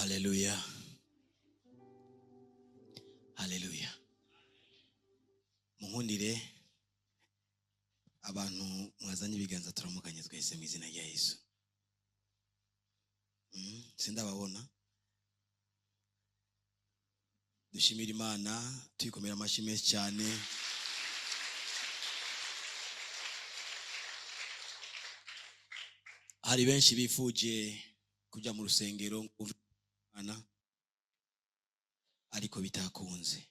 Haleluya, haleluya. Munkundire, abantu mwazanye ibiganza, turamukanye twese mu izina rya Yesu. Sindababona. Dushimira Imana, tuyikomera amashyi menshi cyane. Hari benshi bifuje kujya mu rusengero ngo Imana, ariko bitakunze,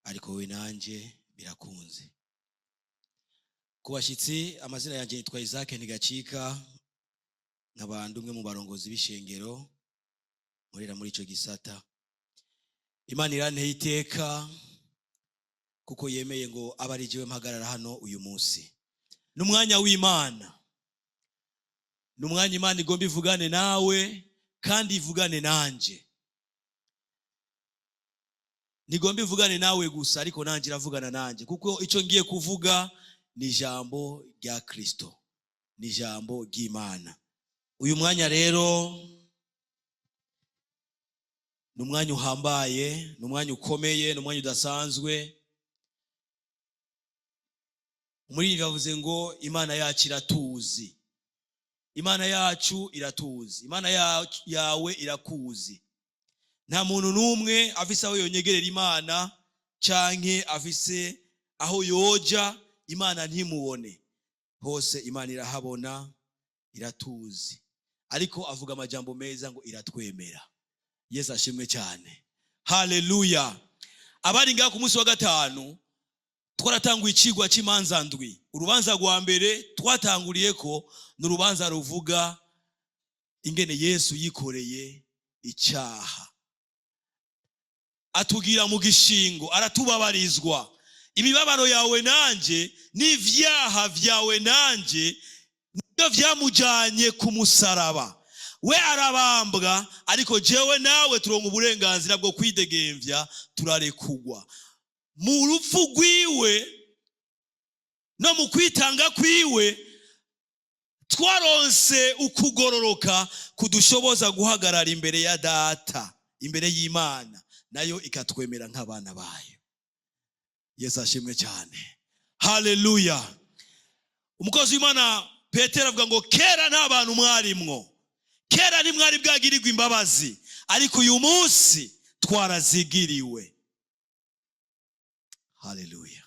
ariko wowe nanjye birakunze. Ku bashyitsi, amazina yanjye yitwa Isaac Ntigacika, nkaba ndi umwe mu barongozi b'ishengero nkorera muri icyo gisata. Imana iranteye iteka kuko yemeye ngo abe ari jyewe mpagarara hano uyu munsi. Ni umwanya w'Imana, ni umwanya Imana igomba ivugane nawe kandi ivugane nanjye. Ntigomba ivugane nawe gusa, ariko nanjye iravugana nanjye, kuko icyo ngiye kuvuga ni ijambo rya Kristo, ni ijambo ry'Imana. Uyu mwanya rero ni umwanya uhambaye, ni umwanya ukomeye, ni umwanya udasanzwe. Umuririmbyi yavuze ngo Imana yacu iratuzi, Imana yacu iratuzi, Imana yawe irakuzi. Nta muntu n'umwe afise aho yonyegerera Imana canke afise aho yoja Imana ntimubone. Hose Imana irahabona, iratuzi. Ariko avuga amajambo meza ngo iratwemera. Yesu ashimwe cyane. Haleluya. Abari ngaha ku munsi wa gatanu twaratanguye icigwa cy'imanza ndwi. Urubanza rwa mbere twatanguriye ko ni urubanza ruvuga ingene Yesu yikoreye icyaha, atugira mu gishingo, aratubabarizwa. Imibabaro yawe nanje n'ivyaha vyawe nanje nibyo vyamujanye ku musaraba. We arabambwa, ariko jewe nawe turonka uburenganzira bwo kwidegemvya, turarekugwa. Mu rupfu rwiwe no mu kwitanga kwiwe twaronse ukugororoka kudushoboza guhagarara imbere ya Data, imbere y'Imana, nayo ikatwemera nk'abana bayo. Yesu ashimwe cyane. Haleluya. Umukozi w'Imana Petero avuga ngo kera nta bantu mwarimwo, kera ntimwari bwagirirwe imbabazi, ariko uyu munsi twarazigiriwe. Haleluya.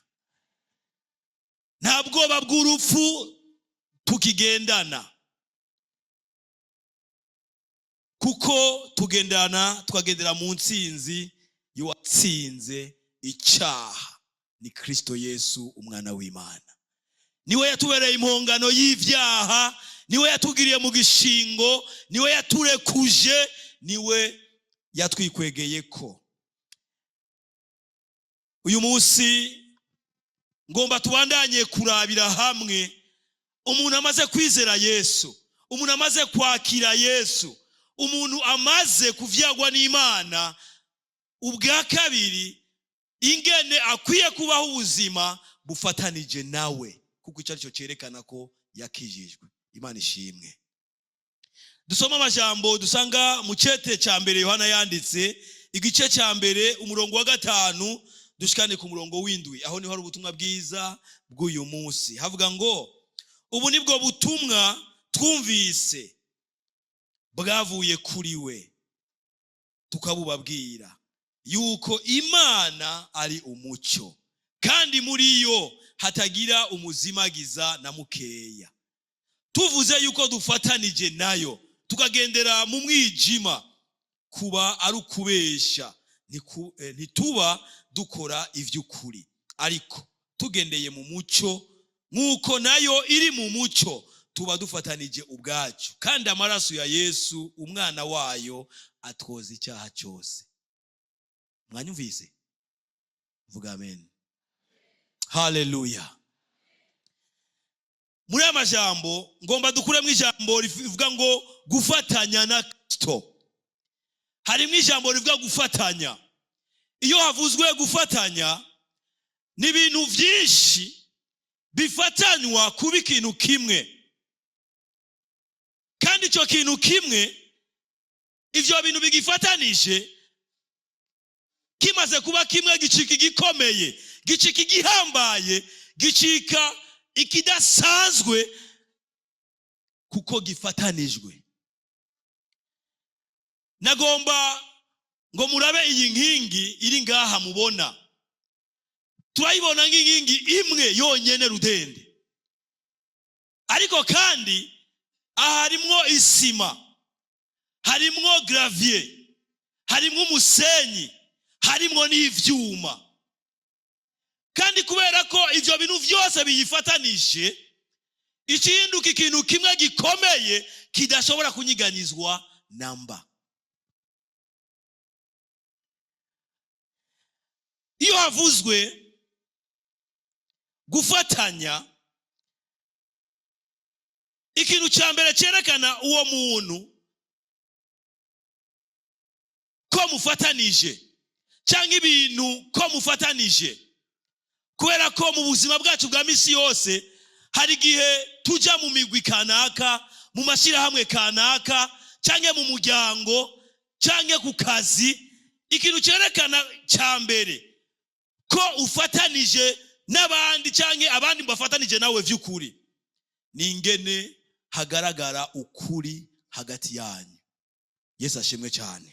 Nta bwoba bw'urupfu tukigendana, kuko tugendana, tukagendera mu ntsinzi y'uwatsinze icyaha, ni Kristo Yesu umwana w'Imana. Niwe yatubereye impongano y'ivyaha, niwe yatugiriye mu gishingo, niwe yaturekuje, niwe yatwikwegeye ko. Uyu munsi ngomba tubandanye kurabira hamwe umuntu amaze kwizera Yesu, umuntu amaze kwakira Yesu, umuntu amaze kuvyagwa n'Imana ubwa kabiri, ingene akwiye kubaho ubuzima bufatanije nawe, kuko icyo aricyo cyerekana ko yakijijwe. Imana ishimwe. Dusoma amajambo dusanga mu cete cya mbere Yohana yanditse, igice cya mbere umurongo wa 5 dushikane ku murongo w'indwi. Aho niho hari ubutumwa bwiza bw'uyu munsi. Havuga ngo ubu nibwo butumwa twumvise bwavuye kuri we, tukabubabwira yuko Imana ari umucyo, kandi muri yo hatagira umuzimagiza na mukeya. Tuvuze yuko dufatanije nayo tukagendera mu mwijima, kuba ari ukubesha, ntituba dukora ivy'ukuri. Ariko tugendeye mu mucyo nk'uko nayo iri mu mucyo, tuba dufatanije ubwacu, kandi amaraso ya Yesu umwana wayo atwoza icyaha cyose. Mwanyumvise? Vuga amen. Haleluya. Muri aya majambo ngomba dukuremo ijambo rivuga ngo gufatanya na Kristo. Harimo ijambo rivuga gufatanya. Iyo havuzwe gufatanya, ni ibintu byinshi bifatanywa kuba ikintu kimwe, kandi icyo kintu kimwe Ivyo bintu bigifatanije, kimaze kuba kimwe, gicika igikomeye, gicika igihambaye, gicika ikidasanzwe kuko gifatanijwe. Nagomba ngo murabe iyi nkingi iri ngaha. Mubona, turayibona nk'inkingi imwe yonyene rudende, ariko kandi aha harimwo isima, harimwo gravier, harimwo umusenyi, harimwo n'ivyuma. Kandi kubera ko ivyo bintu vyose biyifatanije, icinduka ikintu kimwe gikomeye kidashobora kunyiganyizwa namba. Iyo havuzwe gufatanya, ikintu cya mbere cyerekana uwo muntu ko mufatanije, cyangwa ibintu ko mufatanije, kubera ko mu buzima bwacu bwa misi yose hari igihe tujya mu migwi kanaka, mu mashyirahamwe kanaka, cyangwa mu muryango, cyangwa ku kazi, ikintu cyerekana cya mbere ko ufatanije n'abandi cyangwa abandi bafatanije nawe by'ukuri ni ingene hagaragara ukuri hagati yanyu. Yesu ashimwe cyane.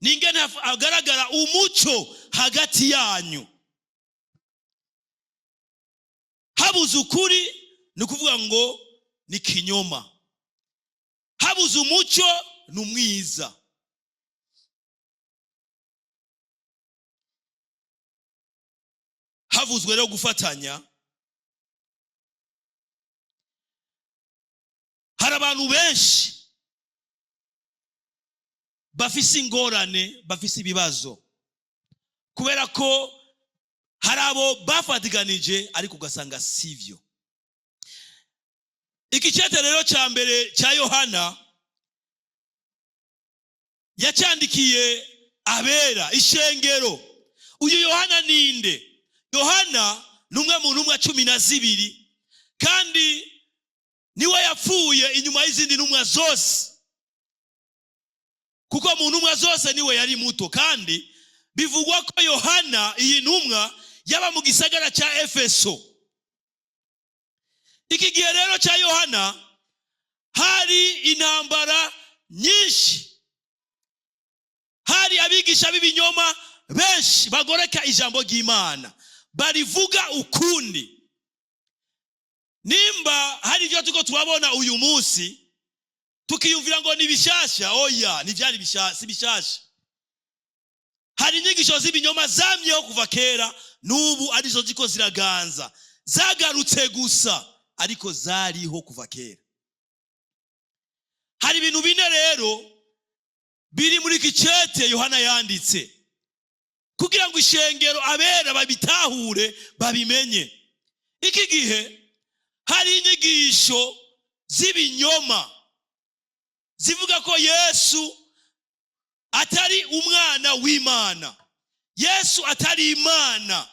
Ni ingene hagaragara umuco hagati yanyu. Habuze ukuri, ni ukuvuga ngo ni kinyoma. Habuze umuco, ni umwiza. Havuzwe rero gufatanya, hari abantu benshi bafise ingorane, bafise ibibazo, kubera ko hari abo bafatiganije ariko ugasanga sivyo. Iki cete rero cya mbere cya Yohana yacyandikiye abera, ishengero. Uyu Yohana ninde? Yohana ni umwe mu ntumwa 12, kandi niwe yapfuye inyuma y'izindi ntumwa zose, kuko mu ntumwa zose niwe yari muto. Kandi bivugwa ko Yohana iyi ntumwa yaba mu gisagara cya Efeso. Iki gihe rero cya Yohana hari intambara nyinshi, hari abigisha b'ibinyoma benshi bagoreka ijambo ry'Imana, barivuga ukundi. Nimba hari ibyo turiko turabona uyu munsi tukiyumvira ngo ni bishasha, oya, ntivyari bishasha, si bishasha. Hari inyigisho z'ibinyoma zamyeho kuva kera, n'ubu arizo ziko ziraganza, zagarutse gusa, ariko zariho kuva kera. Hari ibintu bine rero biri muri iki cete Yohana yanditse kugira ngo ishengero, abera babitahure, babimenye. Iki gihe hari inyigisho z'ibinyoma zivuga ko Yesu atari umwana w'Imana, Yesu atari Imana,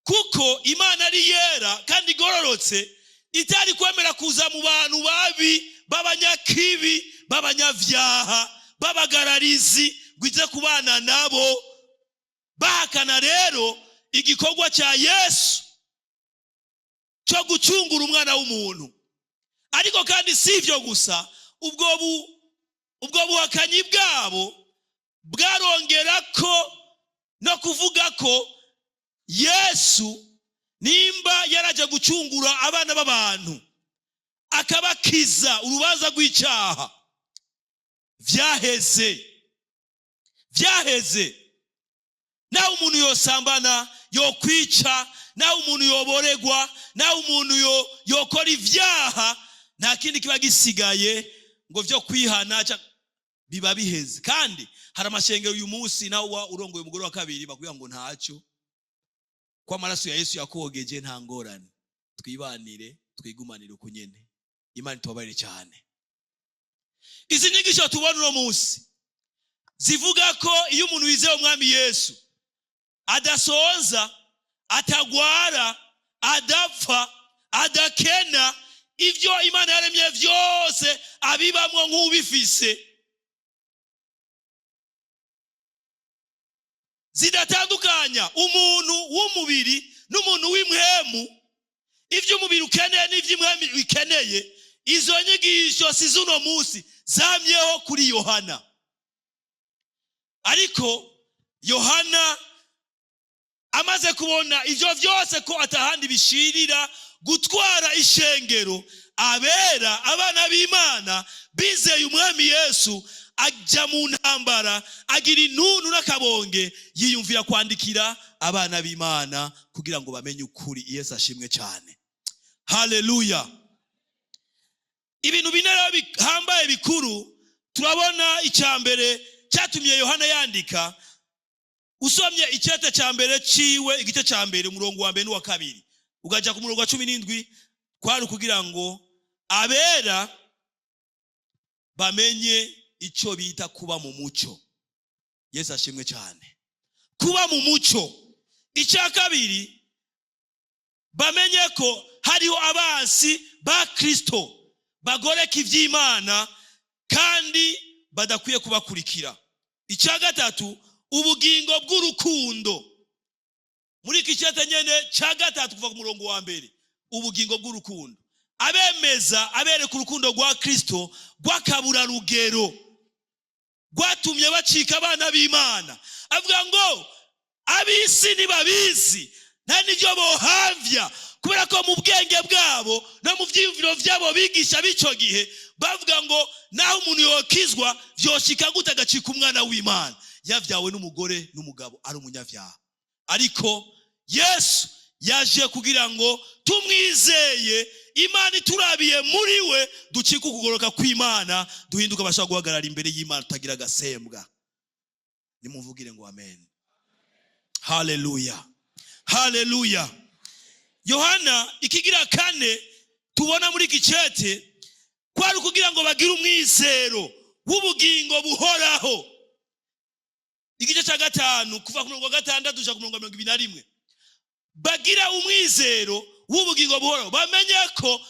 kuko Imana ari yera kandi igororotse, itari kwemera kuza mu bantu babi, b'abanyakibi, b'abanyavyaha, b'abagararizi, ngo ize kubana nabo. Bahakana rero igikorwa cya Yesu cyo gucungura umwana w'umuntu. Ariko kandi si ivyo gusa, ubwo buhakanyi bwabo bwarongera ko no kuvuga ko Yesu nimba yaraje gucungura abana b'abantu akabakiza urubanza rw'icyaha, vyaheze, vyaheze. Nawe umuntu yosambana, yokwica, nawe umuntu yoboregwa, nawe umuntu yokora ivyaha, nta kindi kiba gisigaye ngo vyo kwihana, biba biheze. Kandi hari amashengero uyu munsi nawe uba urongoye umugore wa kabiri bakubwira ngo ntacyo, ko amaraso ya Yesu yakogeje, nta ngorane, twibanire, twigumanire uko nyene. Imana itubabarire cyane. Izi nyigisho tubona uno munsi zivuga ko iyo umuntu yizeye umwami Yesu adasonza, atagwara, adapfa, adakena, ivyo Imana yaremye vyose abibamwo nk'ubifise. Zidatandukanya umuntu w'umubiri n'umuntu w'impwemu, ibyo umubiri ukeneye n'iby'impwemu ikeneye. Izo nyigisho si z'uno munsi, zamyeho kuri Yohana. Ariko Yohana amaze kubona ibyo byose ko atahandi bishirira gutwara ishengero, abera, abana b'Imana bizeye Umwami Yesu, ajya mu ntambara, agira intuntu n'akabonge, yiyumvira kwandikira abana b'Imana kugira ngo bamenye ukuri. Yesu ashimwe cyane, haleluya. Ibintu bine rero bihambaye bikuru turabona. Icya mbere cyatumye Yohana yandika, usomye icyete cya mbere ciwe, igice cya mbere, umurongo wa mbere n'uwa kabiri, ukajya ku murongo wa 17, kwari ukugira ngo abera bamenye icyo bita kuba mu mucyo. Yesu ashimwe cyane, kuba mu mucyo. Icya kabiri, bamenye ko hariho abansi ba Kristo bagoreka iby'Imana kandi badakwiye kubakurikira. Icya gatatu, ubugingo bw'urukundo. Muri iki cyete nyene cya gatatu, kuva ku murongo wa mbere, ubugingo bw'urukundo, abemeza, abereka urukundo rwa Kristo rw'akaburarugero rwatumye bacika abana b'Imana. Avuga ngo ab'isi ntibabizi, nta n'ibyo bohamvya, kubera ko mu bwenge bwabo no mu byiyumviro byabo bigisha b'icyo gihe bavuga ngo naho umuntu yokizwa vyoshika gute agacika umwana w'Imana yavyawe n'umugore n'umugabo ari umunyavyaha? Ariko Yesu yaje kugira ngo tumwizeye, Imana iturabiye muri we, ducike ukugoroka kw'Imana, duhinduke abashobora guhagarara imbere y'Imana tutagira agasembwa. Nimumvugire ngo amen. Haleluya, haleluya. Yohana ikigira kane tubona muri iki cete, kwari ukugira ngo bagire umwizero w'ubugingo buhoraho. Igice cya gatanu, kuva ku murongo wa gatandatu gushika ku murongo wa 21, bagira umwizero w'ubugingo buhoraho, bamenye ko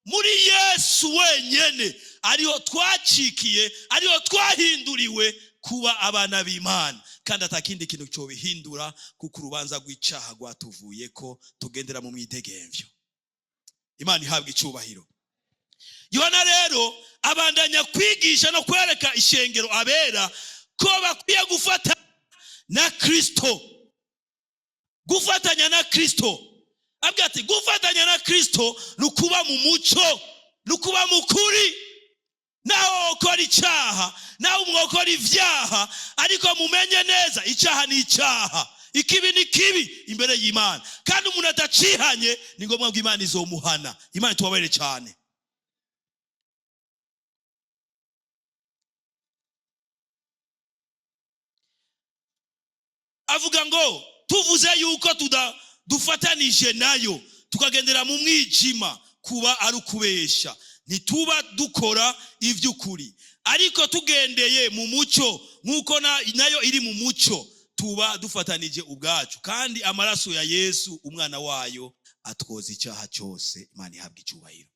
muri Yesu wenyene ariho twacikiye, ariho twahinduriwe kuba abana b'Imana, kandi atakindi kintu cyobihindura, kuko urubanza rw'icaha rwatuvuye ko tugendera mu mwidegemvyo. Imana ihabwa icyubahiro. Yohana rero abandanya kwigisha no kwereka ishengero, abera, ko bakwiye gufata na Kristo, gufatanya na Kristo. Avuga ati gufatanya na Kristo ni ukuba mu mucyo, ni ukuba mu kuri. Naho ukora icyaha, naho mwokora ibyaha, ariko mumenye neza icyaha ni icyaha, ikibi ni kibi imbere y'Imana, kandi umuntu adacihanye ni ngombwa ngo Imana izomuhana. Imana itubabarire cyane. Avuga ngo tuvuze yuko dufatanije nayo tukagendera mu mwijima, kuba ari ukubesha, ntituba dukora iby'ukuri. Ariko tugendeye mu mucyo nk'uko nayo iri mu mucyo, tuba dufatanije ubwacu, kandi amaraso ya Yesu umwana wayo atwoza icyaha cyose. Imana ihabwa icyubahiro.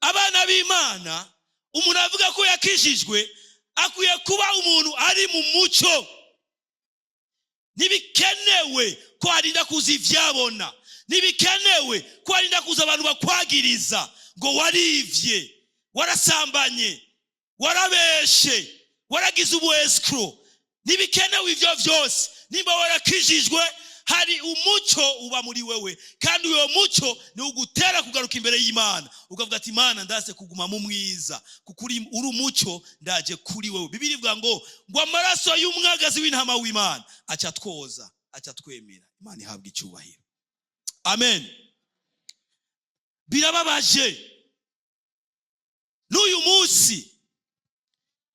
Abana b'Imana, umuntu avuga ko yakijijwe akwiye kuba umuntu ari mu mucyo. Ntibikenewe ko harinda kuza ivyabona, ntibikenewe ko harinda kuza abantu bakwagiriza ngo warivye, warasambanye, warabeshe, waragize ubu escroc. Ntibikenewe ivyo vyose. Nimba warakijijwe, hari umucyo uba muri wewe, kandi uyo mucyo ni ugutera kugaruka imbere y'Imana, ukavuga ati Imana, ndase kuguma mu mwiza, kuko uri umucyo, ndaje kuri wewe. Bibiliya ivuga ngo amaraso y'umwagazi w'intama w'Imana aca twoza, aca twemera. Imana ihabwa icyubahiro, amen. Birababaje n'uyu munsi,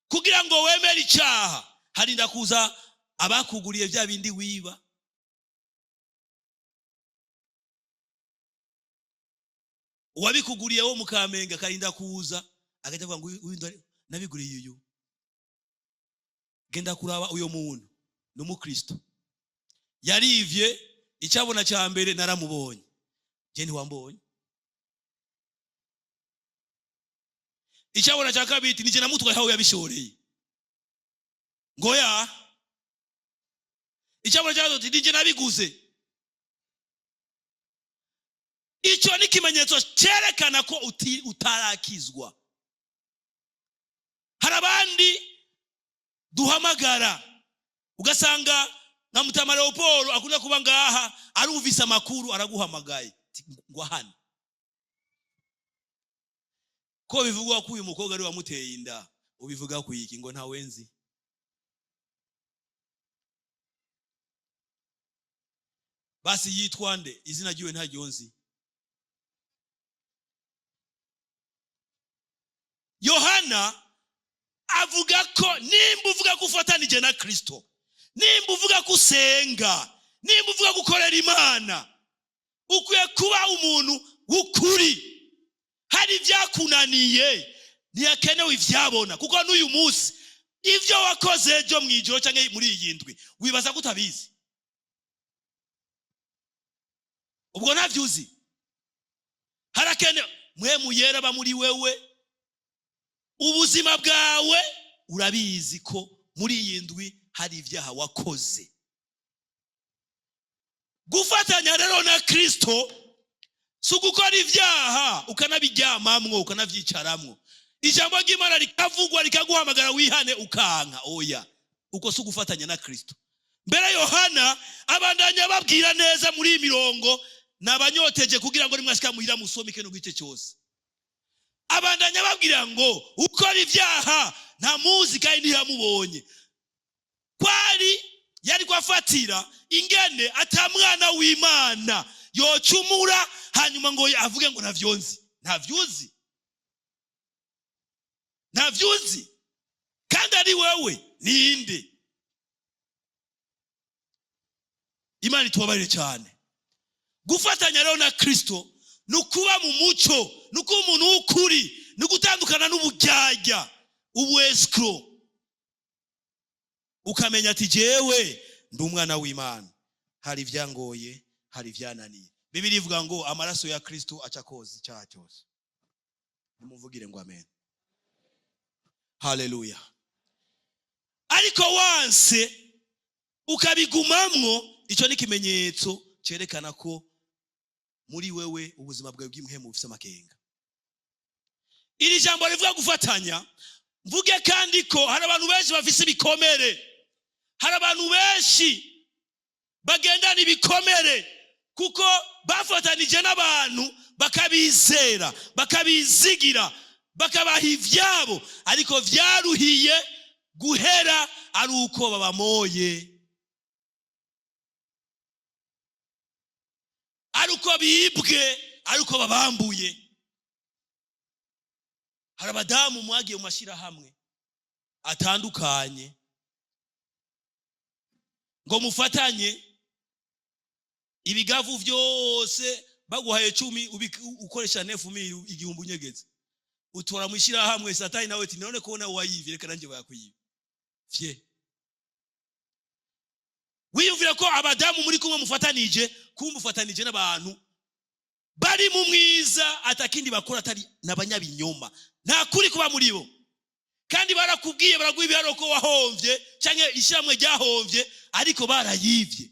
kugira ngo wemere icyaha harinda kuza abakuguriye bya bindi wiba. Uwabikuguriye wo mu Kamenge akarinda kuza, akajya avuga ngo uyu nabiguriye uyu. Genda kuraba uyo muntu ni umukristo, yarivye, icyabona cya mbere naramubonye, je ntiwambonye. Icyabona cya kabiri, nije namutwaye aho yabishoreye, ngo ya Icyabona cya gatatu, ninjye nabiguze. Icyo ni ikimenyetso cyerekana ko utarakizwa. Hari abandi duhamagara ugasanga nka Mutama Leopold akunda kuba ngaha, arumvise amakuru araguhamagaye ngo hano ko bivugwa ko uyu mukobwa ari wamuteye inda, ubivuga ku iki? Ngo ntawe nzi. Basi yitwa nde? Izina ryiwe ntaryo nzi. Yohana avuga ko nimba uvuga ko ufatanije na Kristo, nimba uvuga ko usenga, nimba uvuga ko ukorera Imana, ukwiye kuba umuntu w'ukuri. Hari ibyakunaniye ntiyakenewe ibyabona, kuko n'uyu munsi ibyo wakoze ejo mu ijoro cyangwa muri iyi ndwi wibaza ko utabizi, ubwo ntabyo uzi. Harakenewe mwe muyera aba muri wewe, ubuzima bwawe urabizi ko muri iyi ndwi hari ibyaha wakoze. Gufatanya rero na Kristo si ugukora ibyaha ukanabiryamamwo ukanabyicaramwo, ijambo ry'Imana rikavugwa rikaguhamagara wihane ukanka. Oya, uko si ugufatanya na Kristo. Mbere Yohana abandanya ababwira neza muri iyi mirongo, nabanyoteje kugira ngo nimwashika muhira musome kino gice cyose. Abandanya ababwira ngo ukora ibyaha ntamuzi kandi ntiyamubonye. Kwari yari kwafatira ingene atamwana w'Imana yocumura hanyuma ngo avuge ngo ntavyonzi. Ntavyuzi, ntavyuzi, kandi ari wewe ninde? Imana itubabarire cyane. Gufatanya rero na Kristo ni ukuba mu muco, ni ukuba umuntu w'ukuri, ni ugutandukana n'uburyarya, ubu escroc, ukamenya ati jewe ndi umwana w'Imana, hari ibyangoye, hari ibyananiye. Bibiliya ivuga ngo amaraso ya Kristo aca koza icyaha cyose. Nimuvugire ngo amen, haleluya. Ariko wanse ukabigumamwo, icyo ni ikimenyetso cyerekana ko muri wewe ubuzima bwawe bw'imhemu bufite amakenga. Iri jambo rivuga gufatanya, mvuge kandi ko hari abantu benshi bafise ibikomere, hari abantu benshi bagendana ibikomere kuko bafatanije n'abantu bakabizera, bakabizigira, bakabaha ivyabo, ariko vyaruhiye guhera ari uko babamoye, ari uko bibwe, ari uko babambuye. Hari abadamu mwagiye mu mashyirahamwe atandukanye ngo mufatanye ibigavu byose, baguhaye 10 ukoresha nefu mili igihumbi unyegetse, utora mu ishyirahamwe. Satani nawe ati none ko nawe wayivye, reka nanjye bayakwiba. Fye wiyumvira ko abadamu muri kumwe mufatanije, kumva ufatanije n'abantu bari mu mwiza, atakindi bakora atari n'abanyabinyoma, nta kuri kuba muri bo. Kandi barakubwiye, baraguha ibiharuro ko wahomvye canke ishyirahamwe ryahomvye, ariko barayivye.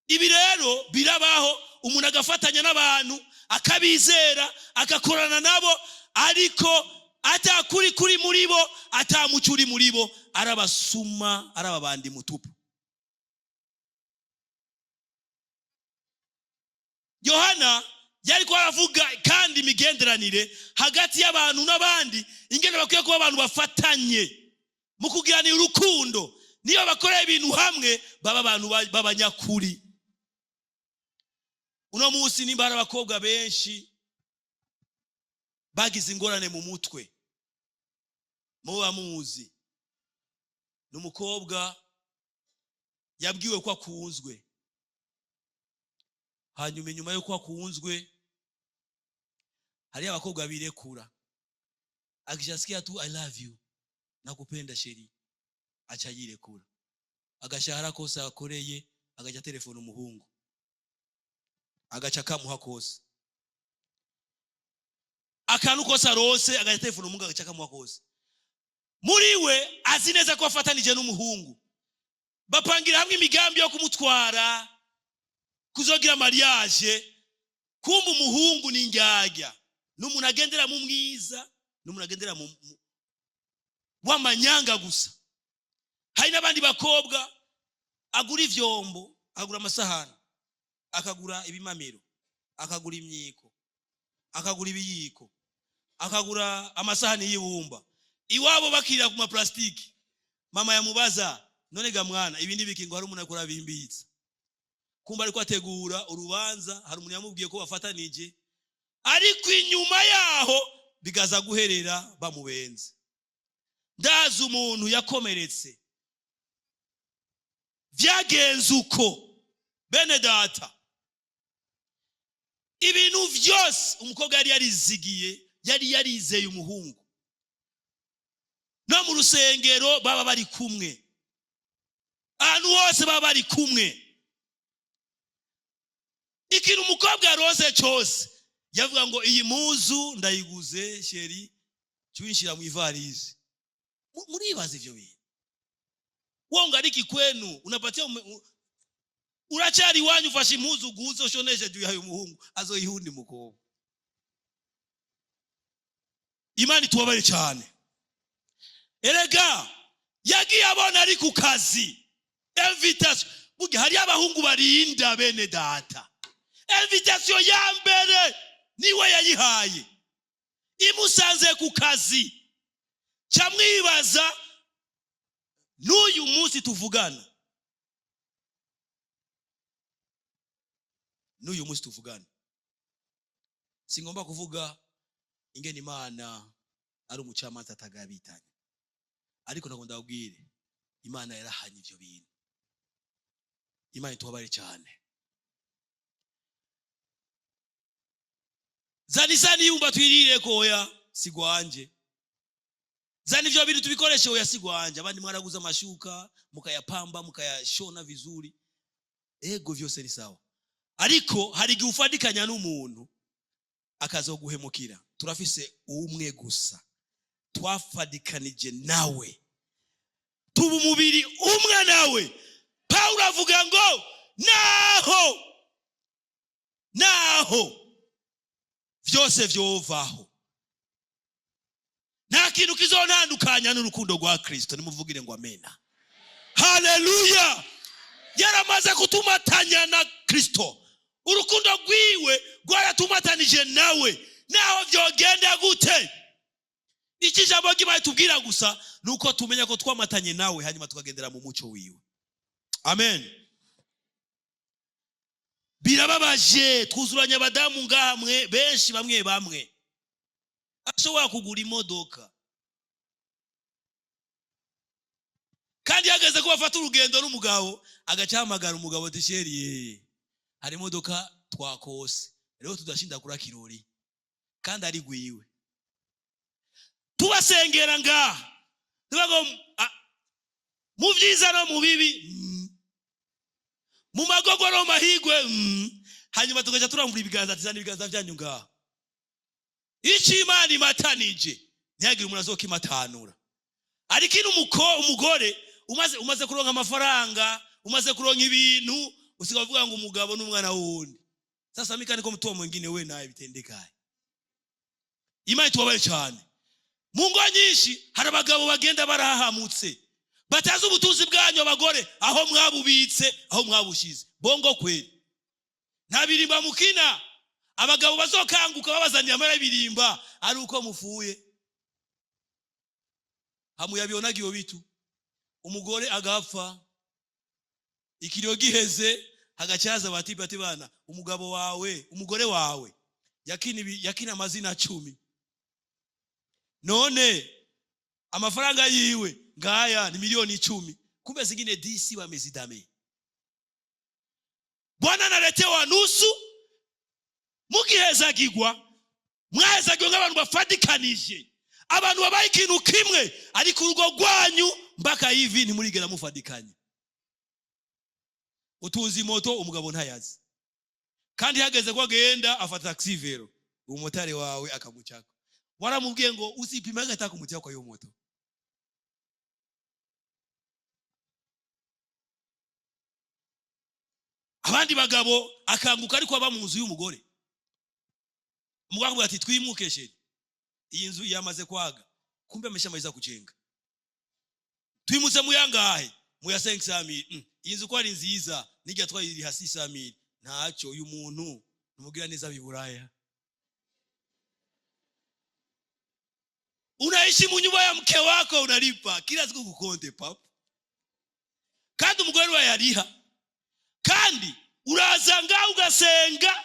Ibi rero birabaho, umuntu agafatanya n'abantu akabizera agakorana nabo, ariko atakuri kuri muri bo, atamuco uri muri bo, arabasuma, arababandi mutupu. Yohana yari ko aravuga kandi imigenderanire hagati y'abantu n'abandi, ingene bakwiye kuba abantu bafatanye mu kugiranira urukundo. Niyo bakorera ibintu hamwe baba abantu b'abanyakuri. Uno munsi nimba hari abakobwa benshi bagize ingorane mu mutwe, muba muzi, ni umukobwa yabwiwe ko akunzwe, hanyuma inyuma y'uko akunzwe hari abakobwa birekura, akishasikia tu I love you, nakupenda chérie, aca yirekura, agashahara kose akoreye agaca telefone umuhungu, agaca kamuha kose, akantu kose arose agaca telefone umuhungu, agaca kamuha kose. Muri we azi neza ko afatanije n'umuhungu. Bapangira hamwe imigambi yo kumutwara kuzogira mariage. Kumva umuhungu ni indyarya, ni umuntu agendera mu mwiza, ni umuntu agendera mu w'amanyanga gusa. Hari n'abandi bakobwa agura ivyombo, akagura amasahani, akagura ibimamiro, akagura imyiko, akagura ibiyiko, akagura amasahani y'ibumba. Iwabo bakirira ku maplastiki. Mama yamubaza: "None ga mwana, ibi ni biki?" Ngo hari umuntu akora bimbitse. Kumba ariko ategura urubanza, hari umuntu yamubwiye ko bafatanije, ariko inyuma yaho bigaza guherera bamubenze. Ndazi umuntu yakomeretse, vyagenze uko. Bene data, ibintu vyose umukobwa yari yarizigiye, yari yarizeye umuhungu, no mu rusengero baba bari kumwe, ahantu hose baba bari kumwe. Ikintu umukobwa yarose cyose yavuga ngo: "Iyi mpuzu ndayiguze, chéri, cyinshira mu ivalisi." Muribaza ivyo bintu? Wonga kwenu unapatia uracyari iwanyu, ufashe impuzu uguze, ushonesheje, uyihaye umuhungu, azoyihundi mukobwa. Imana itubabare cyane. Erega yagiye abona ari ku kazi invitation. Burya hariyo abahungu barinda, bene data. Invitation ya mbere niwe yayihaye, imusanze ku kazi. Camwibaza n'uyu munsi tuvugana, n'uyu munsi tuvugana, singomba kuvuga ingene Imana ari umucamanza atagabitanya, ariko ntabwo ndabwire Imana yarahanye ivyo bintu. Imana itubabare cyane. Zana isani yumba twirire koya sigwanje, zana ivyo bintu tubikoreshe, oya sigwanje. Abandi mwaraguze amashuka, mukayapamba, mukayashona vizuri, ego vyose ni sawa, ariko hari igihe ufadikanya n'umuntu akazoguhemukira. Turafise umwe gusa twafadikanije nawe, tuba umubiri umwe nawe. Pawulo avuga ngo naho vyose vyovaho, nta kintu kizontandukanya n'urukundo rwa Kristo. Nimuvugire ngo amena, haleluya. Yaramaze kutumatanya na Kristo, urukundo rwiwe rwaratumatanije nawe, naho vyogenda gute. Iki ijambo ry'Imana tubwira gusa nuko tumenya ko twamatanye nawe, hanyuma tukagendera mu mucyo wiwe. Amen. Birababaje, twuzuranye abadamu ngahamwe benshi, bamwe bamwe ashobora kugura imodoka, kandi yageze ko bafata urugendo n'umugabo, agaca ahamagara umugabo ati: "Chéri, hari imodoka twakose rero, tudashinda kura kirori." Kandi ari gwiwe. Tubasengera ngaha tubago mu byiza no mu bibi, mu magogo no mu mahigwe, hanyuma tugaca turambura ibiganza, tizana ibiganza byanyu ngaha. Icyo Imana imatanije ntihagire umuntu azokimatanura. Ariko ino umugore umaze kuronka amafaranga, umaze kuronka ibintu, usigaye uvuga ngo umugabo n'umwana wundi. Sasa mikani ko mtu mwingine we naye bitendekaye. Imana itubabaye cyane. Mu ngo nyinshi hari abagabo bagenda barahahamutse, batazi ubutunzi bwanyu abagore, aho mwabubitse, aho mwabushize. Bongo kweli, nta birimba mukina. Abagabo bazokanguka babazaniye amara y'ibirimba ari uko mufuye. Hamuyabionaga iyo bitu, umugore agapfa, ikiriyo giheze, hagacaza bati bati: "Bana, umugabo wawe, umugore wawe yakina amazina 10, none amafaranga yiwe ngaya ni miliyoni 10." Kumbe zingine disi wamezidame. Bwana analetewa nusu. Mugihezagirwa, mwahezagirwa nk'abantu bafadikanije, abantu babaye ikintu kimwe, ariko urugo rwanyu mpaka hivi ntimurigera mufadikanye. Utunze moto, umugabo ntayazi, kandi hageze ko agenda afata taxi vélo, umumotari wawe akamucako. Waramubwiye ngo usipime agataka umutia kwa hiyo moto. Abandi bagabo akanguka ariko aba mu nzu y'umugore. Umugore akubwira ati: "Twimuke chéri, iyi nzu yamaze kwaga." Kumbe ameshamaliza kujenga. "Twimutse muyangahe?" "Muya 500,000." Iyi nzu ko ari nziza, nijya twayiriha 600,000. Ntacyo, uyu muntu numugira neza biburaya. Unaishi mu nyumba ya mke wako, unalipa kila siku kukonte pap, kandi umugore we yariha. Kandi uraza ngaho ugasenga,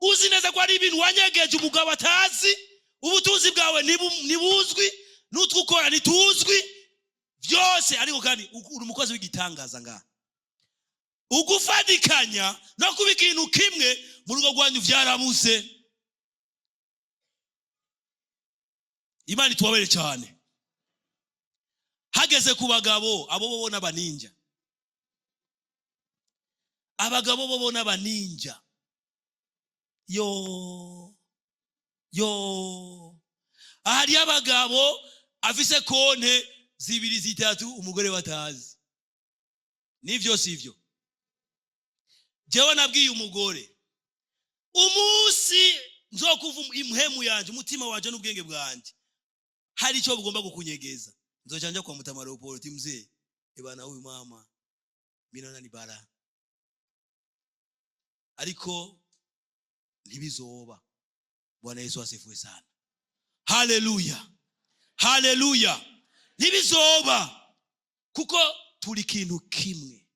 uzi neza ko ari ibintu wanyegeje umugabo atazi. Ubutunzi bwawe ntibuzwi, n'utwo ukora ntituzwi byose, ariko kandi uri umukozi w'igitangaza ngaha. Ugufatikanya no kuba ikintu kimwe mu rugo rwanyu byarabuze. Imana itubabere cyane. Hageze ku bagabo, abo bo n'abaninja. Abagabo bo n'abaninja. Yo yo, ahari abagabo afise konte zibiri, zitatu, umugore batazi. Nivyo, sivyo? Jewe nabwiye umugore: umunsi nzokuva impwemu yanje, umutima wanje n'ubwenge bwanje, hari icyo bugomba kukunyegeza, nzoca nja kwa mutama Leopold: "Mzee, ebana, huyu mama mimi naona ni bara." Ariko ntibizoba. Bwana Yesu asifiwe sana. Haleluya, haleluya. Ntibizoba, kuko turi ikintu kimwe.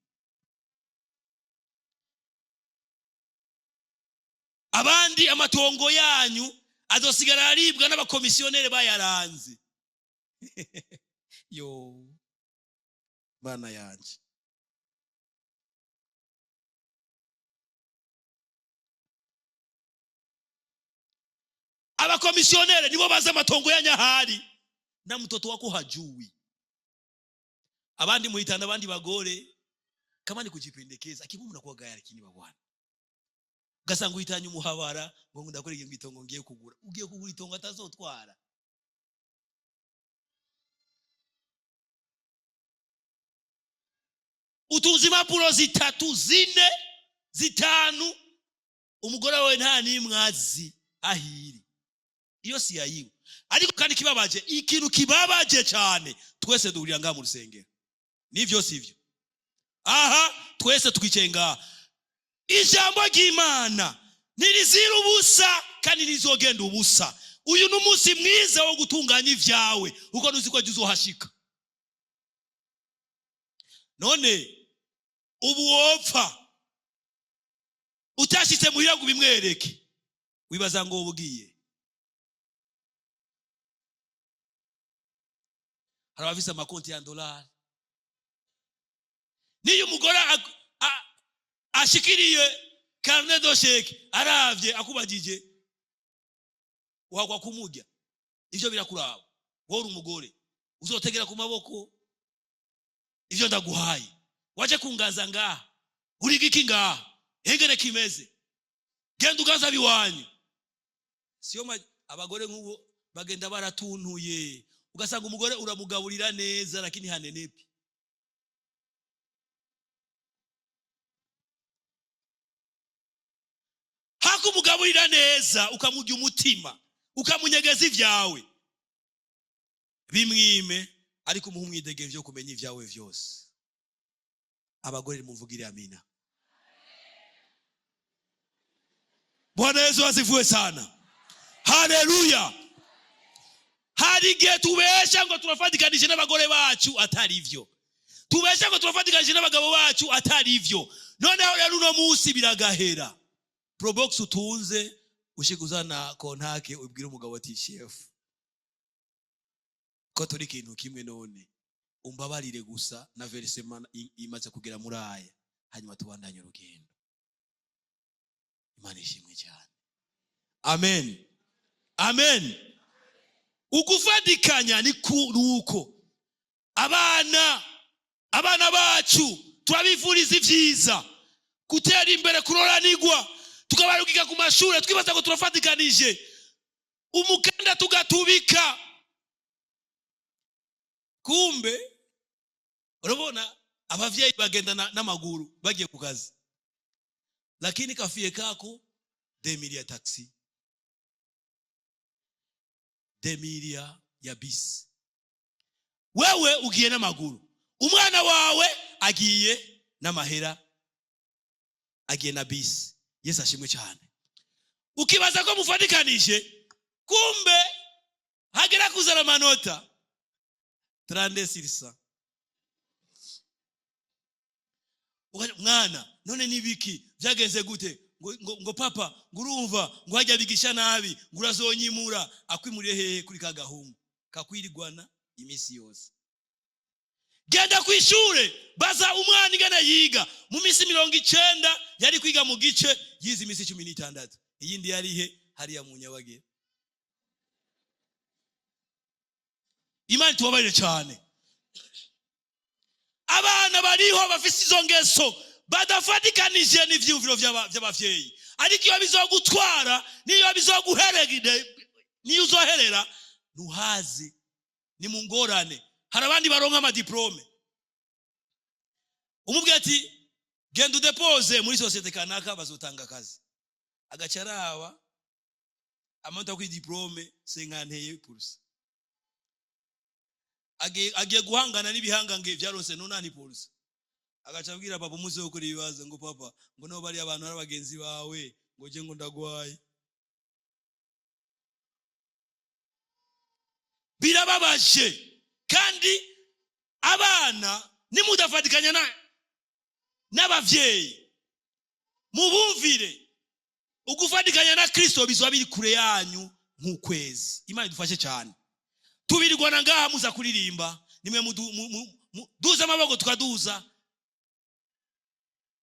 Abandi amatongo yanyu azosigara aribwa n'abakomisiyoneri bayaranze. Yo bana yanje, abakomisiyoneri nibo bazi amatongo yanyu ahari, na mtoto wako hajui. Abandi muhitana abandi bagore kama ni kujipendekeza, akimu mnakuwa gaya. Lakini babwana, ugasanga uhitanye umuhabara ngo ndakoreye ngo itongo ngiye kugura. Ugiye kugura itongo atazotwara. Utunze impapuro zitatu, zine, zitanu, umugore wawe nta n'imwe azi ahiri. Iyo si yayiwe. Ariko kandi kibabaje, ikintu kibabaje cyane, twese duhurira ngaha mu rusengero. Nivyo, sivyo? Aha twese twicaye ngaha. Ijambo ry'Imana ntirizira ubusa kandi ntizogenda ubusa. Uyu ni umunsi mwiza wo gutunganya ibyawe, kuko ntuzi ko uzohashika. None ubu wopfa utashyitse muhira ngo ubimwereke, wibaza ngo ubugiye? Hari abafise amakonti ya dolari. Niyo umugore ashikiriye carnet de chèque, aravye akubajije, wagwa kumurya. Ivyo birakuraba wowe. Uri umugore, uzotegera ku maboko ivyo ndaguhaye. Waje kungaza ngaha, uri giki ngaha? Hengene kimeze, genda ugaza biwanyu. Siyo abagore nk'ubu bagenda baratuntuye, ugasanga umugore uramugaburira neza, lakini hanenepi. Hakumugaburira neza, ukamurya umutima, ukamunyegeza ibyawe, bimwime, ariko umuha umwidegemvyo wo kumenya ibyawe vyose. Abagore, mumvugire amina. Bwana Yesu asifiwe sana. Haleluya. Hari igihe tubesha ngo turafatikanije n'abagore bacu, atari ivyo. Tubesha ngo turafatikanije n'abagabo bacu, atari ivyo. Noneho rero uno munsi biragahera. Probox utunze, ushika uzana kontake, ubwire umugabo ati: "Chef, ko turi ikintu kimwe, none umbabarire gusa na versement imaze kugera muri aya, hanyuma tubandanye urugendo." Imana ishimwe cyane. Amen, amen. Ugufatikanya ni nuko abana bacu turabifuriza ibyiza, gutera imbere, kuroranigwa, tukabarugika ku mashuri, twibaza ngo turafatikanije, umukanda tugatubika. Kumbe urabona abavyeyi bagendana n'amaguru bagiye ku kazi. Lakini kafie kako 2000 ya taxi, 2000 ya bisi, wewe ugiye n'amaguru, umwana wawe agiye n'amahera, agiye na bisi. Yesu ashimwe cyane. Ukibaza ko mufatikanije, kumbe hagera kuzana amanota 36. Mwana, none nibiki byagenze gute? Ngo papa, ngo urumva ngo hajya bigisha nabi, ngo urazonyimura. Akwimuriye hehe? Kuri ka gahungu kakwirigwana iminsi yose. Genda ku ishure, baza umwana ingana yiga. Mu minsi 90 yari kwiga mu gice, yize iminsi 16, iyindi yari he? Hariya mu Nyabagere. Imana itubabarire cyane. Abana bariho bafise izo ngeso, badafatikanije n'ivyiyumviro vy'abavyeyi, ariko iyo bizogutwara, niyo bizoguherera, niyo uzoherera ntuhazi, ni mu ngorane. Hari abandi baronka amadiplome, umubwira ati genda udepose muri sosiyete kanaka bazotanga akazi, agaca araba amanota kuri diplome senkanteye purusa, agiye guhangana n'ibihangange byaronse 80%, agaca abwira papa umunsi wo gukora ibibazo ngo papa, ngo niho bari abantu ari abagenzi bawe, ngo je ngo ndagwaye. Birababaje. Kandi abana nimudafatikanya n'abavyeyi, mubumvire, ugufatikanya na Kristo bizoba biri kure yanyu nk'ukwezi. Imana idufashe cyane. Tubirirwana ngaha muza kuririmba, nimwe duza amaboko tukaduza,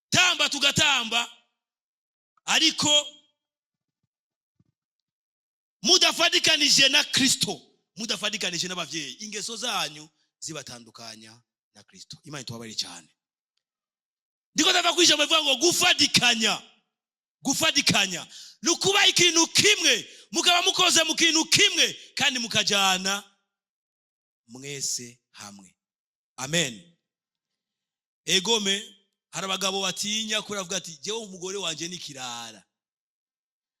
tamba tugatamba, ariko mudafatikanije na Kristo, mudafatikanije n'abavyeyi, ingeso zanyu zibatandukanya na Kristo. Imana itubabarire cyane. Ndiko ndava kwijambo rivuga ngo gufatikanya. Gufatikanya ni ukuba ikintu kimwe, mukaba mukoze mu kintu kimwe kandi mukajana mwese hamwe. Amen. Egome, hari abagabo batinya kubera bavuga ati jewe umugore wanje ni kirara.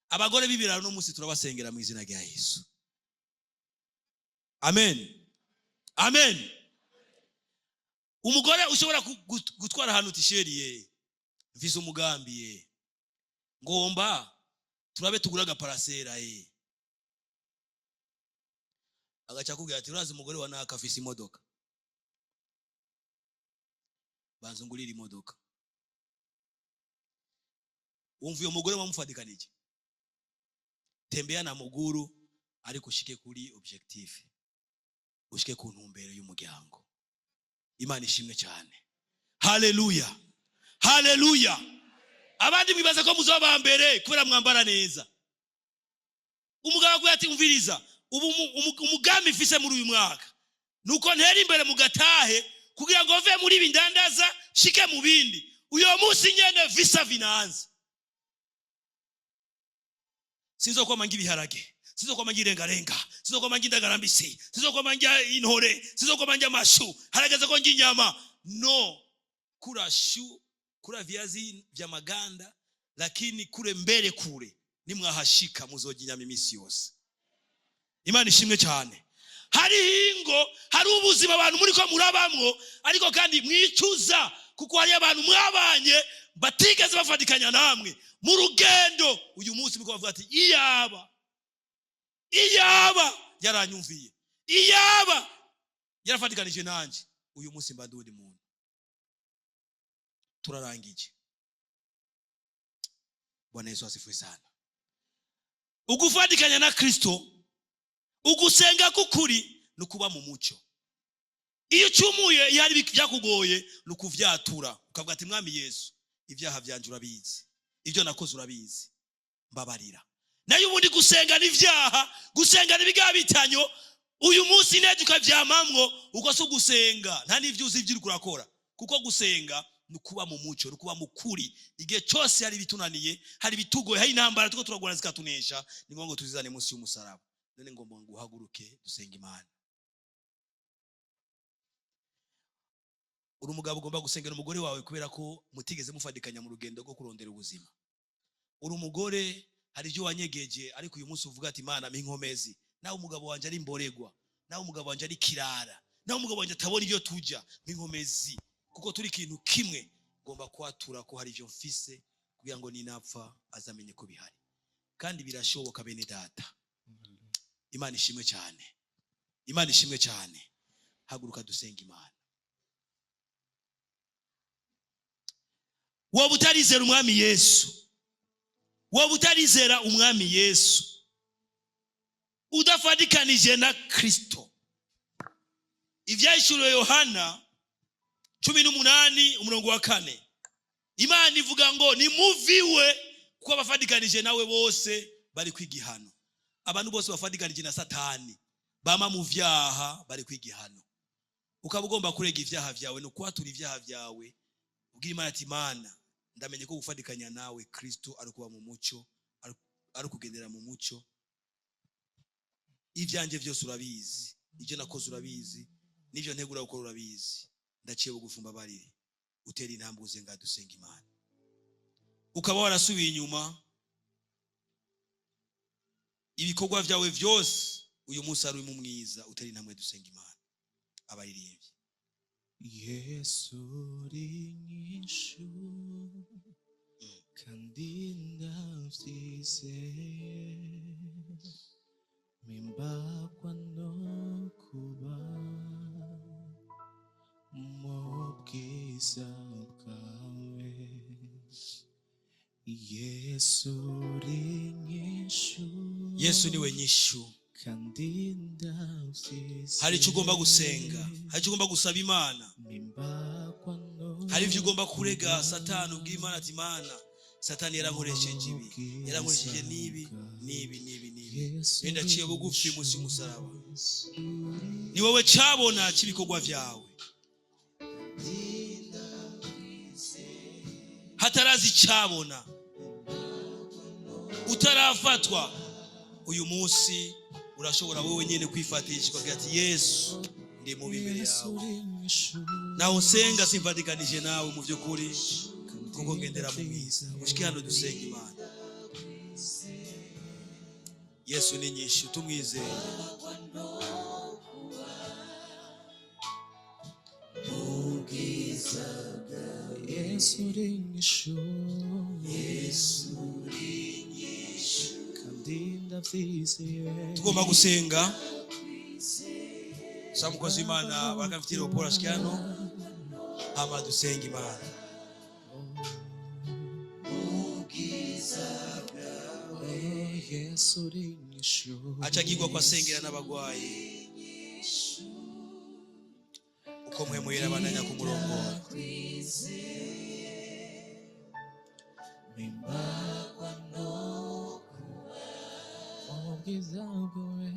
Abagore b'ibirara no munsi turabasengera mu izina rya Yesu. Amen. Amen. Umugore ushobora gutwara ahantu tisheri ye, mvise umugambi ye, ngomba turabe tugura agaparasera ye, agaca akubwira ati urazi umugore wa naka afise imodoka, banza ungurire imodoka. Wumva uyo mugore wamufatikanije, tembea na muguru ariko ushike kuri objectif, ushike ku ntumbero y'umuryango. Imana ishimwe cyane. Haleluya, haleluya. Abandi mwibaza ko muzoba mbere kubera mwambara neza. Umugabo aguye ati umviriza, ubu umugambi mfise muri uyu mwaka nuko ntera imbere mu gatahe kugira ngo mve muri ibi ndandaza shike mu bindi. Uyo munsi nyene visa vinanze, sinzokwama ngibiharage, sinzokwama ngirengarenga, sinzokwama ngindagarambisi, sinzokwama ngia intore, sinzokwama ngia amashu, harageze ko ngia inyama. No kura shu, kura viazi vya maganda, lakini kure mbere kure nimwahashika muzojya inyama iminsi yose. Imana ishimwe cyane. Hari ingo, hari ubuzima abantu muri ko murabamwo, ariko kandi mwicuza kuko hari abantu mwabanye batigeze bafatikanya namwe mu rugendo. Uyu munsi muriko bavuga ati iyaba, iyaba yaranyumviye, iyaba yarafatikanije nanje, uyu munsi mba ndi muntu. Turarangije. Bwana Yesu asifiwe sana. Ugufatikanya na Kristo, ugusenga kukuri ni ukuba mu mucyo. Iyo ucumuye, iyo hari byakugoye, ni ukuvyatura ukavuga ati Mwami Yesu, ibyaha byanje urabizi, ibyo nakoze urabizi, mbabarira. Nayo ubundi gusenga n'ivyaha, gusenga n'ibigabitanyo, uyu munsi neza ukavyamamwo, uko si ugusenga, nta n'ivyo uzi ivyo uriko urakora. Kuko gusenga ni ukuba mu mucyo, ni ukuba mu kuri. Igihe cyose hari ibitunaniye, hari ibitugoye, hari intambara turiko turagwana zikatunesha, ni ngombwa ngo tuzizane munsi y'umusaraba. None ngomba ngo uhaguruke dusenge Imana. Uri umugabo ugomba gusengera umugore wawe kubera ko mutigeze mufatikanya mu rugendo rwo kurondera ubuzima. Uri umugore, hari ibyo wanyegeje, ariko uyu munsi uvuga ati: "Imana, inkomezi, nawe umugabo wanjye ari imboregwa, nawe umugabo wanjye ari kirara, nawe umugabo wanjye atabona ibyo tujya, inkomezi, kuko turi ikintu kimwe. Ngomba kwatura ko hari ibyo mfise kugira ngo ninapfa azamenye ko bihari." Kandi birashoboka, bene data. Imana ishimwe cyane, Imana ishimwe cyane. Haguruka dusenga Imana. Wowe utarizera Umwami Yesu, wowe utarizera Umwami Yesu, udafatikanije na Kristo, Ibyahishuriwe Yohana 18 umurongo wa 4, Imana ivuga ngo nimuviwe, kuko abafatikanije nawe bose bari kwigihano. Abantu bose bafatikanije na Satani, bama mu vyaha, bari kwigihano. Ukaba ugomba kurega ivyaha vyawe, no kwatura ivyaha vyawe, ubwira Imana ati: "Imana, ndamenye ko gufatikanya nawe Kristo ari kuba mu mucyo, ari kugendera mu mucyo. Ibyanjye byose urabizi, ibyo nakoze urabizi, n'ibyo ntegura gukora urabizi. Ndaciye bugufi, mbabarire." Utera intambwe uze ngaha dusenga Imana. Ukaba warasubiye inyuma, ibikorwa byawe byose uyu munsi ari mu mwiza, utera intambwe dusenga Imana. Abaririmbyi. Yesu uri inyishu kandi ndavyizeye, mpimbagwa no kuba mu bwiza bwawe. Yesu uri inyishu. Yesu niwe nyishu. Kandi ndavyizeye. Hari icyo ugomba gusenga, hari icyo ugomba gusaba Imana, mpimbagwa no hari ibyo ugomba kurega Satani, ubwira Imana ati: "Imana, Satani yarankoresheje ibi, yarankoresheje n'ibi n'ibi n'ibi n'ibi, wenda aciye bugufi munsi y'umusaraba." Ni wowe cabona cy'ibikorwa byawe. Hatarazi icabona, utarafatwa, uyu munsi urashobora wowe nyine kwifatisha ukagira ati: "Yesu, ndi mubi imbere Yesu yawe." uri inyishu. Naho nsenga simfatikanije nawe mu by'ukuri, kuko ngendera mu mwiza. Ushike hano dusenga Imana. Yesu ni nyinshi, tumwizeye. Yesu uri inyishu. Yesu uri inyishu kandi ndavyizeye. Tugomba gusenga. Sa mukozi w'Imana bakamfitira Leopold ashike hano, hama dusenga Imana. Oh, Yesu uri inyishu. Aca agirwa ko asengera n'abagwayi, uko mpwemuyera abandanya kumurongora. Mpimbagwa no kuba mu bwiza bwawe.